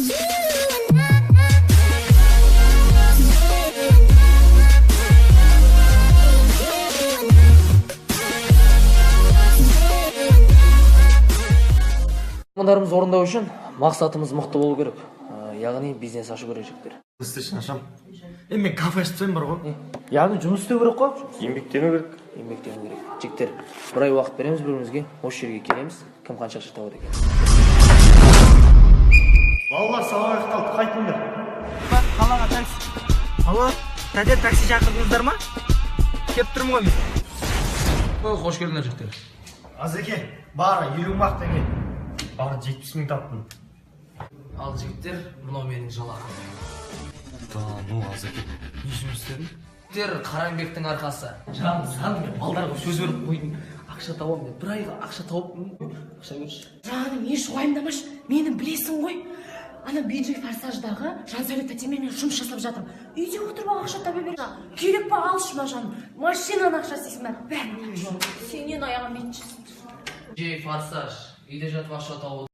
You and I. Армандарымызды орындау үшін мақсатымыз мықты болу керек. Яғни бизнес ашу керек, жігіттер. PlayStation ашамын. Е, мен кафе ашып тастаймын бар ғой. Яғни жұмыс істеу керек қой. Еңбектену керек. Еңбектену керек. Жігіттер, бір ай уақыт береміз бір бірімізге, осы жерге келеміз, кім қанша ақша табады екен. Балалар, сабақ аяқталды, қайтыңдар. Қалаға такси. Алло, тәте, такси шақырдыңыздар ма? Келіп тұрмын ғой мен. Қош келдіңдер, жігіттер. Азеке, бары 50 мың-ақ теңге, бары 70 мың таптым. Ал, жігіттер, мынау менің жалақым. Да ну, Азеке, не жұмыс істедің? Жігіттер, қара еңбектің арқасы. Жан сан, мен балдарға сөз беріп қойдым, ақша табамын деп. Бір айға ақша тауып, ақша берші. Жаным, еш уайымдамашы, мені білесің ғой. Ана Биджей Форсаждағы Жансәулет тәтемен мен жұмыс жасап жатырмын. Үйде отырып ақ ақша таба бер. Керек па, алшы ма, жаным? Машинаның ақшасы дейсің ба? Бәрін. Сенен аяғым бетін. Джей Форсаж, үйде жатып ақша табу.